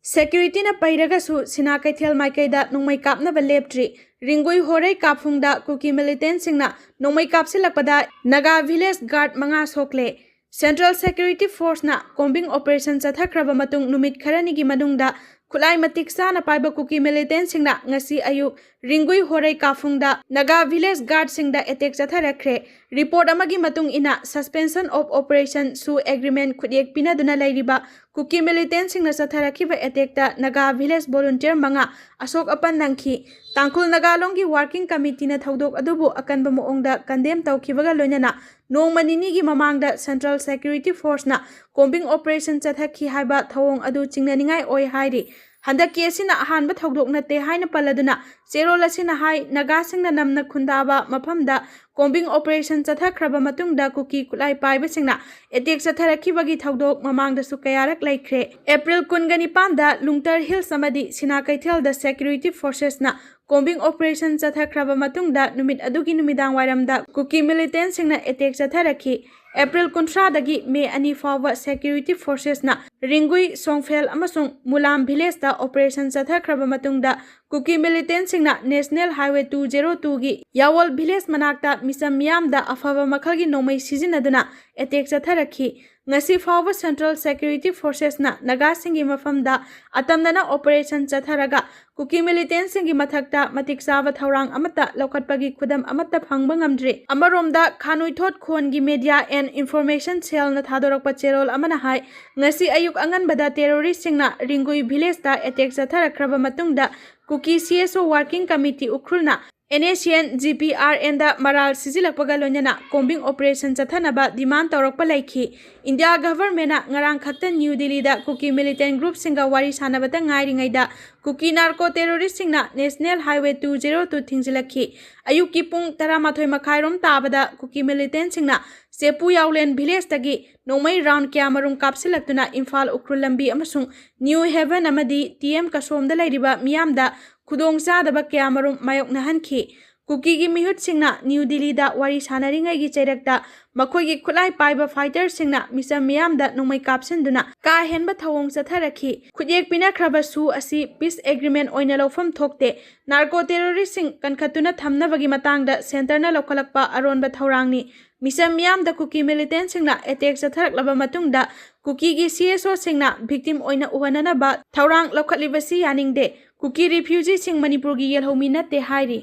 Securityꯅ ꯄꯩꯔꯒꯁꯨ ꯁꯤꯅꯥ ꯀꯩꯊꯦꯜ ꯃꯥꯏꯀꯩꯗ ꯅꯣꯡꯃꯩ ꯀꯥꯞꯅꯕ ꯂꯦꯞꯇ꯭ꯔꯤ꯫ ꯔꯤꯡꯒꯨꯏ ꯍꯣꯔꯩ ꯀꯥꯞꯐꯨꯡꯗ ꯀꯨꯀꯤ militantꯁꯤꯡꯅ ꯅꯣꯡꯃꯩ ꯀꯥꯞꯁꯤꯜꯂꯛꯄꯗ ꯅꯥꯒꯥ village guard ꯃꯉꯥ ꯁꯣꯛꯂꯦ꯫ Central Security Forceꯅ combing operation ꯆꯠꯊꯈ꯭ꯔꯕ ꯃꯇꯨꯡ ꯅꯨꯃꯤꯠ ꯈꯔꯅꯤꯒꯤ ꯃꯅꯨꯡꯗ ꯈꯨꯠꯂꯥꯏ ꯃꯇꯤꯛ ꯆꯥꯅ ꯄꯥꯏꯕ ꯀꯨꯀꯤ militantꯁꯤꯡꯅ ꯉꯁꯤ ꯑꯌꯨꯛ ꯔꯤꯡꯒꯨꯏ ꯍꯣꯔꯩ ꯀꯥꯞꯐꯨꯡꯗ ꯅꯥꯒꯥ village guardꯁꯤꯡꯗ attack ꯆꯠꯊꯔꯛꯈ꯭ꯔꯦ꯫ Report ꯑꯃꯒꯤ ꯃꯇꯨꯡ ꯏꯟꯅ, suspension of operationꯁꯨ agreement ꯈꯨꯠꯌꯦꯛ ꯄꯤꯅꯗꯨꯅ ꯂꯩꯔꯤꯕ ꯀꯨꯀꯤ militantꯁꯤꯡꯅ ꯆꯠꯊꯔꯛꯈꯤꯕ attackꯇ ꯅꯥꯒꯥ village volunteer ꯃꯉꯥ ꯑꯁꯣꯛ ꯑꯄꯟ ꯅꯪꯈꯤ꯫ ꯇꯥꯡꯈꯨꯜ ꯅꯥꯒꯥ ꯂꯣꯟꯒꯤ working committeeꯅ ꯊꯧꯗꯣꯛ ꯑꯗꯨꯕꯨ ꯑꯀꯟꯕ ꯃꯑꯣꯡꯗ condemn ꯇꯧꯈꯤꯕꯒ ꯂꯣꯏꯅꯅ ꯅꯣꯡꯃ ꯅꯤꯅꯤꯒꯤ ꯃꯃꯥꯡꯗ Central Security Forceꯅ combing operation ꯆꯠꯊꯈꯤ ꯍꯥꯏꯕ ꯊꯧꯑꯣꯡ ꯑꯗꯨ ꯆꯤꯡꯅꯅꯤꯡꯉꯥꯏ ꯑꯣꯏ ꯍꯥꯏꯔꯤ꯫ ꯍꯟꯗꯛꯀꯤ ꯑꯁꯤꯅ ꯑꯍꯥꯟꯕ ꯊꯧꯗꯣꯛ ꯅꯠꯇꯦ ꯍꯥꯏꯅ ꯄꯜꯂꯗꯨꯅ ꯆꯦꯔꯣꯜ ꯑꯁꯤꯅ ꯍꯥꯏ, ꯅꯥꯒꯥꯁꯤꯡꯅ ꯅꯝꯅ ꯈꯨꯟꯗꯥꯕ ꯃꯐꯝꯗ combing operation ꯆꯠꯊꯈ꯭ꯔꯕ ꯃꯇꯨꯡꯗ ꯀꯨꯀꯤ ꯈꯨꯠꯂꯥꯏ ꯄꯥꯏꯕꯁꯤꯡꯅ attack ꯆꯠꯊꯔꯛꯈꯤꯕꯒꯤ ꯊꯧꯗꯣꯛ ꯃꯃꯥꯡꯗꯁꯨ ꯀꯌꯥꯔꯛ ꯂꯩꯈ꯭ꯔꯦ꯫ April ꯀꯨꯟꯒ ꯅꯤꯄꯥꯟꯗ ꯂꯨꯡꯇꯔ Hills ꯑꯃꯗꯤ ꯁꯤꯅꯥ ꯀꯩꯊꯦꯜꯗ Security Forcesꯅ combing operation ꯆꯠꯊꯈ꯭ꯔꯕ ꯃꯇꯨꯡꯗ ꯅꯨꯃꯤꯠ ꯑꯗꯨꯒꯤ ꯅꯨꯃꯤꯗꯥꯡ ꯋꯥꯏꯔꯝꯗ ꯀꯨꯀꯤ militantꯁꯤꯡꯅ attack ꯆꯠꯊꯔꯛꯈꯤ꯫ April ꯀꯨꯟꯊ꯭ꯔꯥꯗꯒꯤ May ꯑꯅꯤ ꯐꯥꯎꯕ Security Forcesꯅ ꯔꯤꯡꯒꯨꯏ, ꯁꯣꯡꯐꯦꯜ ꯑꯃꯁꯨꯡ ꯃꯨꯂꯥꯝ ꯚꯤꯂꯦꯖꯇ ꯑꯣꯄꯔꯦꯁꯟ ꯆꯠꯊꯈ꯭ꯔꯕ ꯃꯇꯨꯡꯗ ꯀꯨꯀꯤ ꯃꯤꯂꯤꯇꯦꯟꯁꯤꯡꯅ ꯅꯦꯁꯅꯦꯜ ꯍꯥꯏꯋꯦ ꯇꯨ ꯖꯦꯔꯣ ꯇꯨꯒꯤ ꯌꯥꯋꯣꯜ ꯚꯤꯂꯦꯖ ꯃꯅꯥꯛꯇ ꯃꯤꯆꯝ ꯃꯤꯌꯥꯝꯗ ꯑꯐꯕ ꯃꯈꯜꯒꯤ ꯅꯣꯡꯃꯩ ꯁꯤꯖꯤꯟꯅꯗꯨꯅ ꯑꯦꯇꯦꯛ ꯆꯠꯊꯔꯛꯈꯤ꯫ ꯉꯁꯤ ꯐꯥꯎꯕ ꯁꯦꯟꯇ꯭ꯔꯦꯜ ꯁꯦꯀ꯭ꯌꯨꯔꯤꯇꯤ ꯐꯣꯔꯁꯦꯁꯅ ꯅꯥꯒꯥꯁꯤꯡꯒꯤ ꯃꯐꯝꯗ ꯑꯇꯝꯅꯅ ꯑꯣꯄꯔꯦꯁꯟ ꯆꯠꯊꯔꯒ ꯀꯨꯀꯤ ꯃꯤꯂꯤꯇꯦꯟꯁꯤꯡꯒꯤ ꯃꯊꯛꯇ ꯃꯇꯤꯛ ꯆꯥꯕ ꯊꯧꯔꯥꯡ ꯑꯃꯠꯇ ꯂꯧꯈꯠꯄꯒꯤ ꯈꯨꯗꯝ ꯑꯃꯠꯇ ꯐꯪꯕ ꯉꯝꯗ꯭ꯔꯤ꯫ ꯑꯃꯔꯣꯝꯗ, ꯈꯥꯅꯨꯏꯊꯣꯠ ꯈꯣꯟꯒꯤ ꯃꯦꯗꯤꯌꯥ ꯑꯦꯟ ꯏꯟꯐꯣꯔꯃꯦꯁꯟ ꯁꯦꯜꯅ ꯊꯥꯗꯣꯔꯛꯄ ꯆꯦꯔꯣꯜ ꯑꯃꯅ ꯍꯥꯏ, ꯉꯁꯤ ꯑꯌꯨꯛ ꯑꯉꯟꯕꯗ ꯇꯦꯔꯣꯔꯤꯁꯁꯤꯡꯅ ꯔꯤꯡꯒꯨꯏ ꯚꯤꯂꯦꯖꯇ ꯑꯦꯇꯦꯛ ꯆꯠꯊꯔꯛꯈ꯭ꯔꯕ ꯃꯇꯨꯡꯗ ꯀꯨꯀꯤ C S O working committee ꯎꯈ꯭ꯔꯨꯜꯅ N S N G P R ꯑꯦꯟꯗ ꯃꯔꯥꯜ ꯁꯤꯖꯤꯜꯂꯛꯄꯒ ꯂꯣꯏꯅꯅ ꯀꯣꯝꯕꯤꯡ ꯑꯣꯄꯔꯦꯁꯟ ꯆꯠꯊꯅꯕ ꯗꯤꯃꯥꯟ ꯇꯧꯔꯛꯄ ꯂꯩꯈꯤ꯫ ꯏꯟꯗꯤꯌꯥ ꯒꯚꯔꯟꯃꯦꯟꯠꯅ ꯉꯔꯥꯡ ꯈꯛꯇ ꯅ꯭ꯌꯨ ꯗꯤꯜꯂꯤꯗ ꯀꯨꯀꯤ ꯃꯤꯂꯤꯇꯦꯟꯠ ꯒ꯭ꯔꯨꯞꯁꯤꯡꯒ ꯋꯥꯔꯤ ꯁꯥꯟꯅꯕꯇ ꯉꯥꯏꯔꯤꯉꯩꯗ ꯀꯨꯀꯤ ꯅꯥꯔꯀꯣ ꯇꯦꯔꯣꯔꯤꯁꯁꯤꯡꯅ national highway two zero two ꯊꯤꯡꯖꯤꯜꯂꯛꯈꯤ꯫ ꯑꯌꯨꯛꯀꯤ ꯄꯨꯡ ꯇꯔꯥꯃꯥꯊꯣꯏ ꯃꯈꯥꯏꯔꯣꯝ ꯇꯥꯕꯗ ꯀꯨꯀꯤ ꯃꯤꯂꯤꯇꯦꯟꯠꯁꯤꯡꯅ ꯆꯦꯄꯨ ꯌꯥꯎꯂꯦꯟ ꯚꯤꯂꯦꯖꯇꯒꯤ ꯅꯣꯡꯃꯩ ꯔꯥꯎꯟ ꯀꯌꯥꯃꯔꯨꯝ ꯀꯥꯞꯁꯤꯜꯂꯛꯇꯨꯅ ꯏꯝꯐꯥꯜ ꯎꯈ꯭ꯔꯨꯜ ꯂꯝꯕꯤ ꯑꯃꯁꯨꯡ ꯅ꯭ꯌꯨ ꯍꯦꯚꯦꯟ ꯑꯃꯗꯤ ꯇꯤ ꯑꯦꯝ ꯀꯁꯣꯝꯗ ꯂꯩꯔꯤꯕ ꯃꯤꯌꯥꯝꯗ ꯈꯨꯗꯣꯡꯆꯥꯗꯕ ꯀꯌꯥꯃꯔꯨꯝ ꯃꯥꯌꯣꯛꯅꯍꯟꯈꯤ꯫ ꯀꯨꯀꯤꯒꯤ ꯃꯤꯍꯨꯠꯁꯤꯡꯅ ꯅ꯭ꯌꯨ ꯗꯤꯜꯂꯤꯗ ꯋꯥꯔꯤ ꯁꯥꯟꯅꯔꯤꯉꯩꯒꯤ ꯆꯩꯔꯛꯇ ꯃꯈꯣꯏꯒꯤ ꯈꯨꯠꯂꯥꯏ ꯄꯥꯏꯕ ꯐꯥꯏꯇꯔꯁꯤꯡꯅ ꯃꯤꯆꯝ ꯃꯤꯌꯥꯝꯗ ꯅꯣꯡꯃꯩ ꯀꯥꯞꯁꯤꯟꯗꯨꯅ ꯀꯥ ꯍꯦꯟꯕ ꯊꯧꯑꯣꯡ ꯆꯠꯊꯔꯛꯈꯤ꯫ ꯈꯨꯠꯌꯦꯛ ꯄꯤꯅꯈ꯭ꯔꯕ ꯁꯨ ꯑꯁꯤ ꯄꯤꯁ ꯑꯦꯒ꯭ꯔꯤꯃꯦꯟꯠ ꯑꯣꯏꯅ ꯂꯧꯐꯝ ꯊꯣꯛꯇꯦ꯫ ꯅꯥꯔꯀꯣ ꯇꯦꯔꯣꯔꯤꯁꯁꯤꯡ ꯀꯟꯈꯠꯇꯨꯅ ꯊꯝꯅꯕꯒꯤ ꯃꯇꯥꯡꯗ ꯁꯦꯟꯇꯔꯅ ꯂꯧꯈꯠꯂꯛꯄ ꯑꯔꯣꯟꯕ ꯊꯧꯔꯥꯡꯅꯤ꯫ ꯃꯤꯆꯝ ꯃꯤꯌꯥꯝꯗ ꯀꯨꯀꯤ ꯃꯤꯂꯤꯇꯦꯟꯠꯁꯤꯡꯅ ꯑꯦꯇꯦꯛ ꯆꯠꯊꯔꯛꯂꯕ ꯃꯇꯨꯡꯗ ꯀꯨꯀꯤꯒꯤ ꯁꯤ ꯑꯦꯁ ꯑꯣꯁꯤꯡꯅ ꯚꯤꯛꯇꯤꯝ ꯑꯣꯏꯅ ꯎꯍꯟꯅꯅꯕ ꯊꯧꯔꯥꯡ ꯂꯧꯈꯠꯂꯤꯕꯁꯤ ꯌꯥꯅꯤꯡꯗꯦ꯫ ꯀꯨꯀꯤ ꯔꯤꯐ꯭ꯌꯨꯖꯤꯁꯤꯡ ꯃꯅꯤꯄꯨꯔꯒꯤ ꯌꯦꯜꯍꯧꯃꯤ ꯅꯠꯇꯦ ꯍꯥꯏꯔꯤ꯫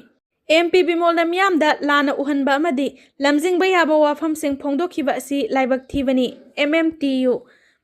ꯑꯦꯝ ꯄꯤ ꯕꯤꯃꯣꯜꯅ ꯃꯤꯌꯥꯝꯗ ꯂꯥꯟꯅ ꯎꯍꯟꯕ ꯑꯃꯗꯤ ꯂꯝꯖꯤꯡꯕ ꯌꯥꯕ ꯋꯥꯐꯝꯁꯤꯡ ꯐꯣꯡꯗꯣꯛꯈꯤꯕ ꯑꯁꯤ ꯂꯥꯏꯕꯛ ꯊꯤꯕꯅꯤ꯫ M M T U.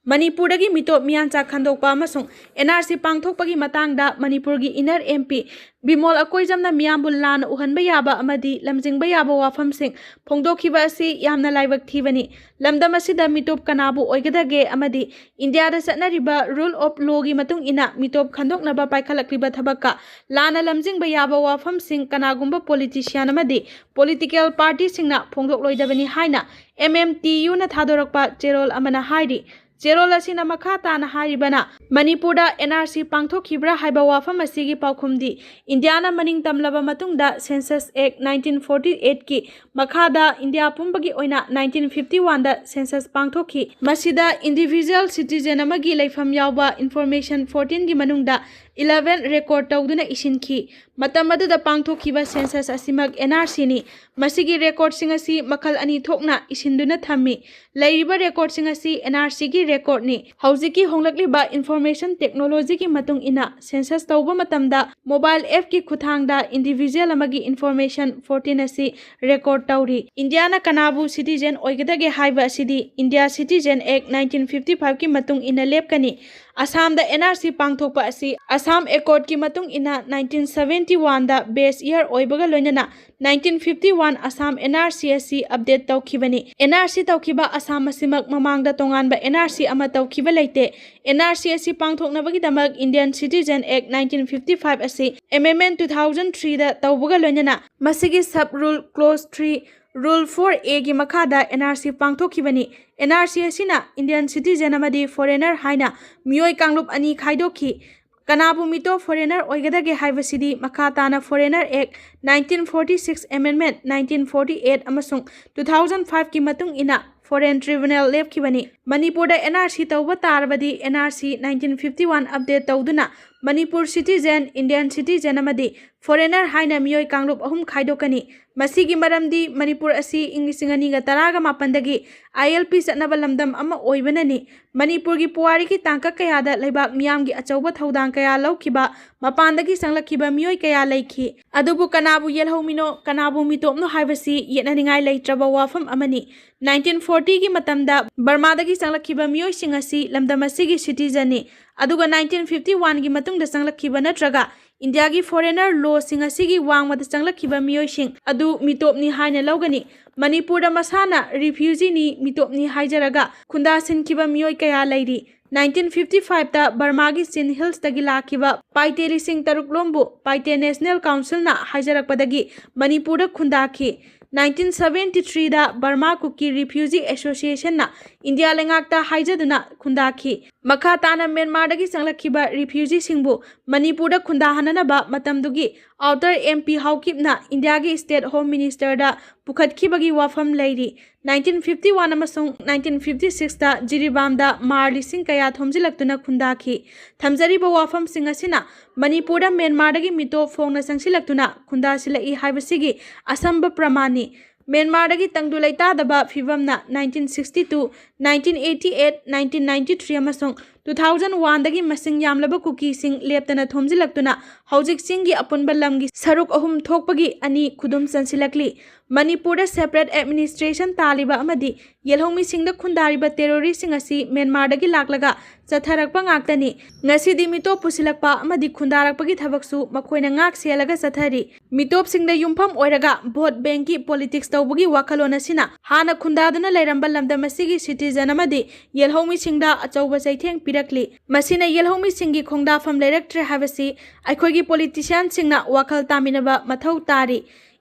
ꯃꯅꯤꯄꯨꯔꯗꯒꯤ ꯃꯤꯇꯣꯞ ꯃꯤꯌꯥꯟꯆꯥ ꯈꯟꯗꯣꯛꯄ ꯑꯃꯁꯨꯡ ꯑꯦꯟ ꯑꯥꯔ ꯁꯤ ꯄꯥꯡꯊꯣꯛꯄꯒꯤ ꯃꯇꯥꯡꯗ ꯃꯅꯤꯄꯨꯔꯒꯤ ꯏꯟꯅꯔ ꯑꯦꯝ ꯄꯤ ꯕꯤꯃꯣꯜ ꯑꯀꯣꯏꯖꯝꯅ ꯃꯤꯌꯥꯝꯕꯨ ꯂꯥꯟꯅ ꯎꯍꯟꯕ ꯌꯥꯕ ꯑꯃꯗꯤ ꯂꯝꯖꯤꯡꯕ ꯌꯥꯕ ꯋꯥꯐꯝꯁꯤꯡ ꯐꯣꯡꯗꯣꯛꯈꯤꯕ ꯑꯁꯤ ꯌꯥꯝꯅ ꯂꯥꯏꯕꯛ ꯊꯤꯕꯅꯤ꯫ ꯂꯝꯗꯝ ꯑꯁꯤꯗ ꯃꯤꯇꯣꯞ ꯀꯅꯥꯕꯨ ꯑꯣꯏꯒꯗꯒꯦ ꯑꯃꯗꯤ ꯏꯟꯗꯤꯌꯥꯗ ꯆꯠꯅꯔꯤꯕ ꯔꯨꯜ ꯑꯣꯐ ꯂꯣꯒꯤ ꯃꯇꯨꯡ ꯏꯟꯅ ꯃꯤꯇꯣꯞ ꯈꯟꯗꯣꯛꯅꯕ ꯄꯥꯏꯈꯠꯂꯛꯂꯤꯕ ꯊꯕꯛꯀ ꯂꯥꯟꯅ ꯂꯝꯖꯤꯡꯕ ꯌꯥꯕ ꯋꯥꯐꯝꯁꯤꯡ ꯀꯅꯥꯒꯨꯝꯕ ꯄꯣꯂꯤꯇꯤꯁꯤꯌꯥꯟ ꯑꯃꯗꯤ ꯄꯣꯂꯤꯇꯤꯀꯦꯜ ꯄꯥꯔꯇꯤꯁꯤꯡꯅ ꯐꯣꯡꯗꯣꯛꯂꯣꯏꯗꯕꯅꯤ ꯍꯥꯏꯅ ꯑꯦꯝ ꯑꯦꯝ ꯇꯤ ꯌꯨꯅ ꯊꯥꯗꯣꯔꯛꯄ ꯆꯦꯔꯣꯜ ꯑꯃꯅ ꯍꯥꯏꯔꯤ꯫ ꯆꯦꯔꯣꯜ ꯑꯁꯤꯅ ꯃꯈꯥ ꯇꯥꯅ ꯍꯥꯏꯔꯤꯕꯅ, ꯃꯅꯤꯄꯨꯔꯗ N R C ꯄꯥꯡꯊꯣꯛꯈꯤꯕ꯭ꯔꯥ ꯍꯥꯏꯕ ꯋꯥꯐꯝ ꯑꯁꯤꯒꯤ ꯄꯥꯎꯈꯨꯝꯗꯤ, ꯏꯟꯗꯤꯌꯥꯅ ꯃꯅꯤꯡ ꯇꯝꯂꯕ ꯃꯇꯨꯡꯗ Census Act nineteen forty-eightꯀꯤ ꯃꯈꯥꯗ ꯏꯟꯗꯤꯌꯥ ꯄꯨꯝꯕꯒꯤ ꯑꯣꯏꯅ nineteen fifty-oneꯗ census ꯄꯥꯡꯊꯣꯛꯈꯤ꯫ ꯃꯁꯤꯗ individual citizen ꯑꯃꯒꯤ ꯂꯩꯐꯝ ꯌꯥꯎꯕ information fourteenꯒꯤ ꯃꯅꯨꯡꯗ eleven record ꯇꯧꯗꯨꯅ ꯏꯁꯤꯟꯈꯤ꯫ ꯃꯇꯝ ꯑꯗꯨꯗ ꯄꯥꯡꯊꯣꯛꯈꯤꯕ census ꯑꯁꯤꯃꯛ N R Cꯅꯤ꯫ ꯃꯁꯤꯒꯤ recordꯁꯤꯡ ꯑꯁꯤ ꯃꯈꯜ ꯑꯅꯤ ꯊꯣꯛꯅ ꯏꯁꯤꯟꯗꯨꯅ ꯊꯝꯃꯤ꯫ ꯂꯩꯔꯤꯕ recordꯁꯤꯡ ꯑꯁꯤ N R Cꯒꯤ recordꯅꯤ꯫ ꯍꯧꯖꯤꯛꯀꯤ ꯍꯣꯡꯂꯛꯂꯤꯕ information technologyꯒꯤ ꯃꯇꯨꯡ ꯏꯟꯅ census ꯇꯧꯕ ꯃꯇꯝꯗ mobile appꯀꯤ ꯈꯨꯠꯊꯥꯡꯗ individual ꯑꯃꯒꯤ information fourteen ꯑꯁꯤ record ꯇꯧꯔꯤ꯫ ꯏꯟꯗꯤꯌꯥꯅ ꯀꯅꯥꯕꯨ citizen ꯑꯣꯏꯒꯗꯒꯦ ꯍꯥꯏꯕ ꯑꯁꯤꯗꯤ India Citizen Act nineteen fifty-fiveꯀꯤ ꯃꯇꯨꯡ ꯏꯟꯅ ꯂꯦꯞꯀꯅꯤ꯫ ꯑꯁꯥꯝꯗ N R C ꯄꯥꯡꯊꯣꯛꯄ ꯑꯁꯤ Assam Accordꯀꯤ ꯃꯇꯨꯡ ꯏꯟꯅ nineteen seventy-oneꯗ base year ꯑꯣꯏꯕꯒ ꯂꯣꯏꯅꯅ nineteen fifty-one Assam N R C ꯑꯁꯤ update ꯇꯧꯈꯤꯕꯅꯤ꯫ N R C ꯇꯧꯈꯤꯕ ꯑꯁꯥꯝ ꯑꯁꯤꯃꯛ ꯃꯃꯥꯡꯗ ꯇꯣꯉꯥꯟꯕ N R C ꯑꯃ ꯇꯧꯈꯤꯕ ꯂꯩꯇꯦ꯫ N R C ꯑꯁꯤ ꯄꯥꯡꯊꯣꯛꯅꯕꯒꯤꯗꯃꯛ Indian Citizen Act nineteen fifty-five ꯑꯁꯤ amendment two thousand threeꯗ ꯇꯧꯕꯒ ꯂꯣꯏꯅꯅ ꯃꯁꯤꯒꯤ sub rule clause three, rule four Aꯒꯤ ꯃꯈꯥꯗ N R C ꯄꯥꯡꯊꯣꯛꯈꯤꯕꯅꯤ꯫ N R C ꯑꯁꯤꯅ Indian citizen ꯑꯃꯗꯤ foreigner ꯍꯥꯏꯅ ꯃꯤꯑꯣꯏ ꯀꯥꯡꯂꯨꯞ ꯑꯅꯤ ꯈꯥꯏꯗꯣꯛꯈꯤ꯫ ꯀꯅꯥꯕꯨ ꯃꯤꯇꯣꯞ foreigner ꯑꯣꯏꯒꯗꯒꯦ ꯍꯥꯏꯕꯁꯤꯗꯤ ꯃꯈꯥ ꯇꯥꯅ Foreigner Act nineteen forty-six, Amendment nineteen forty-eight ꯑꯃꯁꯨꯡ two thousand fiveꯀꯤ ꯃꯇꯨꯡ ꯏꯟꯅ foreign tribunal ꯂꯦꯞꯈꯤꯕꯅꯤ꯫ ꯃꯅꯤꯄꯨꯔꯗ N R C ꯇꯧꯕ ꯇꯥꯔꯕꯗꯤ N R C nineteen fifty-one update ꯇꯧꯗꯨꯅ ꯃꯅꯤꯄꯨꯔ citizen, Indian citizen ꯑꯃꯗꯤ foreigner ꯍꯥꯏꯅ ꯃꯤꯑꯣꯏ ꯀꯥꯡꯂꯨꯞ ꯑꯍꯨꯝ ꯈꯥꯏꯗꯣꯛꯀꯅꯤ꯫ ꯃꯁꯤꯒꯤ ꯃꯔꯝꯗꯤ ꯃꯅꯤꯄꯨꯔ ꯑꯁꯤ ꯏꯪ ꯂꯤꯁꯤꯡ ꯑꯅꯤꯒ ꯇꯔꯥꯒ ꯃꯥꯄꯟꯗꯒꯤ I L P ꯆꯠꯅꯕ ꯂꯝꯗꯝ ꯑꯃ ꯑꯣꯏꯕꯅꯅꯤ꯫ ꯃꯅꯤꯄꯨꯔꯒꯤ ꯄꯨꯋꯥꯔꯤꯒꯤ ꯇꯥꯡꯀꯛ ꯀꯌꯥꯗ ꯂꯩꯕꯥꯛ ꯃꯤꯌꯥꯝꯒꯤ ꯑꯆꯧꯕ ꯊꯧꯗꯥꯡ ꯀꯌꯥ ꯂꯧꯈꯤꯕ, ꯃꯄꯥꯟꯗꯒꯤ ꯆꯪꯂꯛꯈꯤꯕ ꯃꯤꯑꯣꯏ ꯀꯌꯥ ꯂꯩꯈꯤ꯫ ꯑꯗꯨꯕꯨ ꯀꯅꯥꯕꯨ ꯌꯦꯜꯍꯧꯃꯤꯅꯣ, ꯀꯅꯥꯕꯨ ꯃꯤꯇꯣꯞꯅꯣ ꯍꯥꯏꯕꯁꯤ ꯌꯦꯠꯅꯅꯤꯡꯉꯥꯏ ꯂꯩꯇ꯭ꯔꯕ ꯋꯥꯐꯝ ꯑꯃꯅꯤ꯫ Nineteen fortyꯒꯤ ꯃꯇꯝꯗ ꯕꯔꯃꯥꯗꯒꯤ ꯆꯪꯂꯛꯈꯤꯕ ꯃꯤꯑꯣꯏꯁꯤꯡ ꯑꯁꯤ ꯂꯝꯗꯝ ꯑꯁꯤꯒꯤ citizenꯅꯤ, ꯑꯗꯨꯒ nineteen fifty-oneꯒꯤ ꯃꯇꯨꯡꯗ ꯆꯪꯂꯛꯈꯤꯕ ꯅꯠꯇ꯭ꯔꯒ ꯏꯟꯗꯤꯌꯥꯒꯤ foreigner lawꯁꯤꯡ ꯑꯁꯤꯒꯤ ꯋꯥꯡꯃꯗ ꯆꯪꯂꯛꯈꯤꯕ ꯃꯤꯑꯣꯏꯁꯤꯡ ꯑꯗꯨ ꯃꯤꯇꯣꯞꯅꯤ ꯍꯥꯏꯅ ꯂꯧꯒꯅꯤ꯫ ꯃꯅꯤꯄꯨꯔꯗ ꯃꯁꯥꯅ refugeeꯅꯤ, ꯃꯤꯇꯣꯞꯅꯤ ꯍꯥꯏꯖꯔꯒ ꯈꯨꯟꯗꯥꯁꯤꯟꯈꯤꯕ ꯃꯤꯑꯣꯏ ꯀꯌꯥ ꯂꯩꯔꯤ꯫ Nineteen fifty-fiveꯇ ꯕꯔꯃꯥꯒꯤ ꯆꯤꯟ ꯍꯤꯜꯁꯇꯒꯤ ꯂꯥꯛꯈꯤꯕ ꯄꯥꯏꯇꯦ ꯂꯤꯁꯤꯡ ꯇꯔꯨꯛ ꯂꯣꯝꯕꯨ ꯄꯥꯏꯇꯦ National Councilꯅ ꯍꯥꯏꯖꯔꯛꯄꯗꯒꯤ ꯃꯅꯤꯄꯨꯔꯗ ꯈꯨꯟꯗꯥꯈꯤ꯫ ꯅꯥꯏꯟꯇꯤꯟ ꯁꯕꯦꯟꯇꯤ ꯊ꯭ꯔꯤꯗ ꯕꯔꯃꯥ ꯀꯨꯀꯤ ꯔꯤꯐ꯭ꯌꯨꯖꯤ ꯑꯦꯁꯣꯁꯤꯌꯦꯁꯟꯅ ꯏꯟꯗꯤꯌꯥ ꯂꯩꯉꯥꯛꯇ ꯍꯥꯏꯖꯗꯨꯅ ꯈꯨꯟꯗꯥꯈꯤ꯫ ꯃꯈꯥ ꯇꯥꯅ ꯃ꯭ꯌꯥꯟꯃꯥꯔꯗꯒꯤ ꯆꯪꯂꯛꯈꯤꯕ ꯔꯤꯐ꯭ꯌꯨꯖꯤꯁꯤꯡꯕꯨ ꯃꯅꯤꯄꯨꯔꯗ ꯈꯨꯟꯗꯥꯍꯟꯅꯅꯕ ꯃꯇꯝꯗꯨꯒꯤ ꯑꯥꯎꯇꯔ ꯑꯦꯝ ꯄꯤ ꯍꯥꯎꯀꯤꯞꯅ ꯏꯟꯗꯤꯌꯥꯒꯤ ꯁ꯭ꯇꯦꯠ ꯍꯣꯝ ꯃꯤꯅꯤꯁꯇꯔꯗ ꯄꯨꯈꯠꯈꯤꯕꯒꯤ ꯋꯥꯐꯝ ꯂꯩꯔꯤ꯫ ꯅꯥꯏꯟꯇꯤꯟ ꯐꯤꯐꯇꯤ ꯋꯥꯟ ꯑꯃꯁꯨꯡ ꯅꯥꯏꯟꯇꯤꯟ ꯐꯤꯐꯇꯤ ꯁꯤꯛꯁꯇ ꯖꯤꯔꯤꯕꯥꯝꯗ ꯃꯥꯔ ꯂꯤꯁꯤꯡ ꯀꯌꯥ ꯊꯣꯝꯖꯤꯜꯂꯛꯇꯨꯅ ꯈꯨꯟꯗꯥꯈꯤ꯫ ꯊꯝꯖꯔꯤꯕ ꯋꯥꯐꯝꯁꯤꯡ ꯑꯁꯤꯅ ꯃꯅꯤꯄꯨꯔꯗ ꯃ꯭ꯌꯥꯟꯃꯥꯔꯗꯒꯤ ꯃꯤꯇꯣꯞ ꯐꯣꯡꯅ ꯆꯪꯁꯤꯜꯂꯛꯇꯨꯅ ꯈꯨꯟꯗꯥꯁꯤꯜꯂꯛꯏ ꯍꯥꯏꯕꯁꯤꯒꯤ ꯑꯁꯝꯕ ꯄ꯭ꯔꯃꯥꯟꯅꯤ꯫ ꯃ꯭ꯌꯥꯟꯃꯥꯔꯗꯒꯤ ꯇꯪꯗꯨ ꯂꯩꯇꯥꯗꯕ ꯐꯤꯕꯝꯅ nineteen sixty two, nineteen eighty eight, nineteen ninety three ꯑꯃꯁꯨꯡ ꯇꯨ ꯊꯥꯎꯖꯟ ꯋꯥꯟꯗꯒꯤ ꯃꯁꯤꯡ ꯌꯥꯝꯂꯕ ꯀꯨꯀꯤꯁꯤꯡ ꯂꯦꯞꯇꯅ ꯊꯣꯝꯖꯤꯜꯂꯛꯇꯨꯅ ꯍꯧꯖꯤꯛ ꯆꯤꯡꯒꯤ ꯑꯄꯨꯟꯕ ꯂꯝꯒꯤ ꯁꯔꯨꯛ ꯑꯍꯨꯝ ꯊꯣꯛꯄꯒꯤ ꯑꯅꯤ ꯈꯨꯗꯨꯝ ꯆꯟꯁꯤꯜꯂꯛꯂꯤ꯫ ꯃꯅꯤꯄꯨꯔꯗ ꯁꯦꯄꯔꯦꯠ ꯑꯦꯗꯃꯤꯅꯤꯁꯇ꯭ꯔꯦꯁꯟ ꯇꯥꯜꯂꯤꯕ ꯑꯃꯗꯤ ꯌꯦꯜꯍꯧꯃꯤꯁꯤꯡꯗ ꯈꯨꯟꯗꯥꯔꯤꯕ ꯇꯦꯔꯣꯔꯤꯁꯁꯤꯡ ꯑꯁꯤ ꯃ꯭ꯌꯥꯟꯃꯥꯔꯗꯒꯤ ꯂꯥꯛꯂꯒ ꯆꯠꯊꯔꯛꯄ ꯉꯥꯛꯇꯅꯤ꯫ ꯉꯁꯤꯗꯤ ꯃꯤꯇꯣꯞ ꯄꯨꯁꯤꯜꯂꯛꯄ ꯑꯃꯗꯤ ꯈꯨꯟꯗꯥꯔꯛꯄꯒꯤ ꯊꯕꯛꯁꯨ ꯃꯈꯣꯏꯅ ꯉꯥꯛ ꯁꯦꯜꯂꯒ ꯆꯠꯊꯔꯤ꯫ ꯃꯤꯇꯣꯞꯁꯤꯡꯗ ꯌꯨꯝꯐꯝ ꯑꯣꯏꯔꯒ ꯚꯣꯠ ꯕꯦꯡꯀꯤ ꯄꯣꯂꯤꯇꯤꯛꯁ ꯇꯧꯕꯒꯤ ꯋꯥꯈꯜꯂꯣꯟ ꯑꯁꯤꯅ ꯍꯥꯟꯅ ꯈꯨꯟꯗꯥꯗꯨꯅ ꯂꯩꯔꯝꯕ ꯂꯝꯗꯝ ꯑꯁꯤꯒꯤ ꯁꯤꯇꯤꯖꯟ ꯑꯃꯗꯤ ꯌꯦꯜꯍꯧꯃꯤꯁꯤꯡꯗ ꯑꯆꯧꯕ ꯆꯩꯊꯦꯡ ꯄꯤꯔꯛꯂꯤ꯫ ꯃꯁꯤꯅ ꯌꯦꯜꯍꯧꯃꯤꯁꯤꯡꯒꯤ ꯈꯣꯡꯗꯥꯐꯝ ꯂꯩꯔꯛꯇ꯭ꯔꯦ ꯍꯥꯏꯕꯁꯤ ꯑꯩꯈꯣꯏꯒꯤ ꯄꯣꯂꯤꯇꯤꯁꯤꯌꯥꯟꯁꯤꯡꯅ ꯋꯥꯈꯜ ꯇꯥꯃꯤꯟꯅꯕ ꯃꯊꯧ ꯇꯥꯔꯤ꯫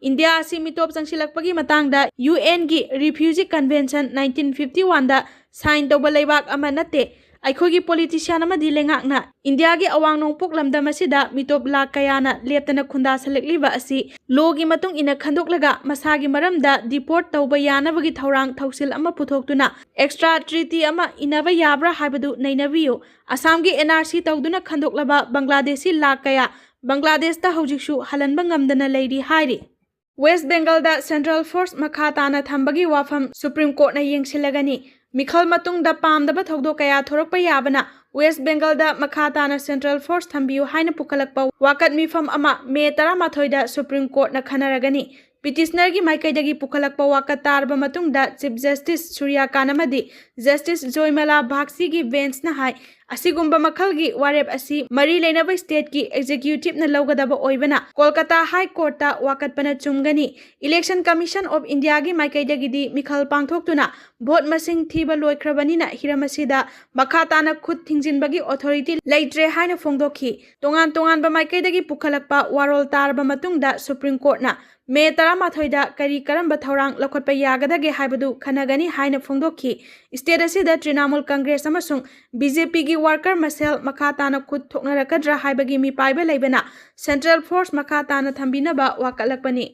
ꯏꯟꯗꯤꯌꯥ ꯑꯁꯤ ꯃꯤꯇꯣꯞ ꯆꯪꯁꯤꯜꯂꯛꯄꯒꯤ ꯃꯇꯥꯡꯗ ꯌꯨ ꯑꯦꯟꯒꯤ ꯔꯤꯐ꯭ꯌꯨꯖꯤ ꯀꯟꯚꯦꯟꯁꯟ ꯅꯥꯏꯟꯇꯤꯟ ꯐꯤꯐꯇꯤ ꯋꯥꯟꯗ ꯁꯥꯏꯟ ꯇꯧꯕ ꯂꯩꯕꯥꯛ ꯑꯃ ꯅꯠꯇꯦ꯫ ꯑꯩꯈꯣꯏꯒꯤ ꯄꯣꯂꯤꯇꯤꯁꯤꯌꯥꯟ ꯑꯃꯗꯤ ꯂꯩꯉꯥꯛꯅ ꯏꯟꯗꯤꯌꯥꯒꯤ ꯑꯋꯥꯡ ꯅꯣꯡꯄꯣꯛ ꯂꯝꯗꯝ ꯑꯁꯤꯗ ꯃꯤꯇꯣꯞ ꯂꯥꯛ ꯀꯌꯥꯅ ꯂꯦꯞꯇꯅ ꯈꯨꯟꯗꯥꯁꯤꯜꯂꯛꯂꯤꯕ ꯑꯁꯤ ꯂꯣꯒꯤ ꯃꯇꯨꯡ ꯏꯟꯅ ꯈꯟꯗꯣꯛꯂꯒ ꯃꯁꯥꯒꯤ ꯃꯔꯝꯗ ꯗꯤꯄꯣꯔꯠ ꯇꯧꯕ ꯌꯥꯅꯕꯒꯤ ꯊꯧꯔꯥꯡ ꯊꯧꯁꯤꯜ ꯑꯃ ꯄꯨꯊꯣꯛꯇꯨꯅ ꯑꯦꯛꯁꯇ꯭ꯔꯥ ꯇ꯭ꯔꯤꯇꯤ ꯑꯃ ꯏꯟꯅꯕ ꯌꯥꯕ꯭ꯔꯥ ꯍꯥꯏꯕꯗꯨ ꯅꯩꯅꯕꯤꯌꯨ꯫ ꯑꯁꯥꯝꯒꯤ ꯑꯦꯟ ꯑꯥꯔ ꯁꯤ ꯇꯧꯗꯨꯅ ꯈꯟꯗꯣꯛꯂꯕ ꯕꯪꯒ꯭ꯂꯥꯗꯦꯁꯤ ꯂꯥꯛ ꯀꯌꯥ ꯕꯪꯒ꯭ꯂꯥꯗꯦꯁꯇ ꯍꯧꯖꯤꯛꯁꯨ ꯍꯜꯍꯟꯕ ꯉꯝꯗꯅ ꯂꯩꯔꯤ ꯍꯥꯏꯔꯤ꯫ ꯋꯦꯁ ꯕꯦꯡꯒꯜꯗ ꯁꯦꯟꯇ꯭ꯔꯦꯜ ꯐꯣꯔꯁ ꯃꯈꯥ ꯇꯥꯅ ꯊꯝꯕꯒꯤ ꯋꯥꯐꯝ ꯁꯨꯄ꯭ꯔꯤꯝ ꯀꯣꯔꯠꯅ ꯌꯦꯡꯁꯤꯜꯂꯒꯅꯤ꯫ ꯃꯤꯈꯜ ꯃꯇꯨꯡꯗ ꯄꯥꯝꯗꯕ ꯊꯧꯗꯣꯛ ꯀꯌꯥ ꯊꯣꯔꯛꯄ ꯌꯥꯕꯅ ꯋꯦꯁ ꯕꯦꯡꯒꯜꯗ ꯃꯈꯥ ꯇꯥꯅ ꯁꯦꯟꯇ꯭ꯔꯦꯜ ꯐꯣꯔꯁ ꯊꯝꯕꯤꯌꯨ ꯍꯥꯏꯅ ꯄꯨꯈꯠꯂꯛꯄ ꯋꯥꯀꯠ ꯃꯤꯐꯝ ꯑꯃ ꯃꯦ ꯇꯔꯥꯃꯥꯊꯣꯏꯗ ꯁꯨꯄ꯭ꯔꯤꯝ ꯀꯣꯔꯠꯅ ꯈꯟꯅꯔꯒꯅꯤ꯫ ꯄꯤꯇꯤꯁꯅꯔꯒꯤ ꯃꯥꯏꯀꯩꯗꯒꯤ ꯄꯨꯈꯠꯂꯛꯄ ꯋꯥꯀꯠ ꯇꯥꯔꯕ ꯃꯇꯨꯡꯗ ꯆꯤꯐ ꯖꯁꯇꯤꯁ ꯁꯨꯔ꯭ꯌꯀꯥꯟ ꯑꯃꯗꯤ ꯖꯁꯇꯤꯁ ꯖꯣꯏꯃꯂꯥ ꯕꯥꯒꯆꯤꯒꯤ ꯕꯦꯟꯁꯅ ꯍꯥꯏ, ꯑꯁꯤꯒꯨꯝꯕ ꯃꯈꯜꯒꯤ ꯋꯥꯔꯦꯞ ꯑꯁꯤ ꯃꯔꯤ ꯂꯩꯅꯕ stateꯀꯤ executiveꯅ ꯂꯧꯒꯗꯕ ꯑꯣꯏꯕꯅ Kolkata High Courtꯇ ꯋꯥꯀꯠꯄꯅ ꯆꯨꯝꯒꯅꯤ꯫ Election Commission of Indiaꯒꯤ ꯃꯥꯏꯀꯩꯗꯒꯤꯗꯤ ꯃꯤꯈꯜ ꯄꯥꯡꯊꯣꯛꯇꯨꯅ vote ꯃꯁꯤꯡ ꯊꯤꯕ ꯂꯣꯏꯈ꯭ꯔꯕꯅꯤꯅ ꯍꯤꯔꯝ ꯑꯁꯤꯗ ꯃꯈꯥ ꯇꯥꯅ ꯈꯨꯠ ꯊꯤꯡꯖꯤꯟꯕꯒꯤ authority ꯂꯩꯇ꯭ꯔꯦ ꯍꯥꯏꯅ ꯐꯣꯡꯗꯣꯛꯈꯤ꯫ ꯇꯣꯉꯥꯟ ꯇꯣꯉꯥꯟꯕ ꯃꯥꯏꯀꯩꯗꯒꯤ ꯄꯨꯈꯠꯂꯛꯄ ꯋꯥꯔꯣꯜ ꯇꯥꯔꯕ ꯃꯇꯨꯡꯗ Supreme Courtꯅ May ꯇꯔꯥꯃꯥꯊꯣꯏꯗ ꯀꯔꯤ ꯀꯔꯝꯕ ꯊꯧꯔꯥꯡ ꯂꯧꯈꯠꯄ ꯌꯥꯒꯗꯒꯦ ꯍꯥꯏꯕꯗꯨ ꯈꯟꯅꯒꯅꯤ ꯍꯥꯏꯅ ꯐꯣꯡꯗꯣꯛꯈꯤ꯫ State ꯑꯁꯤꯗ Trinamool Congress ꯑꯃꯁꯨꯡ BJPꯒꯤ worker ꯃꯁꯦꯜ ꯃꯈꯥ ꯇꯥꯅ ꯈꯨꯠ ꯊꯣꯛꯅꯔꯛꯀꯗ꯭ꯔꯥ ꯍꯥꯏꯕꯒꯤ ꯃꯤꯄꯥꯏꯕ ꯂꯩꯕꯅ central force ꯃꯈꯥ ꯇꯥꯅ ꯊꯝꯕꯤꯅꯕ ꯋꯥꯀꯠꯂꯛꯄꯅꯤ꯫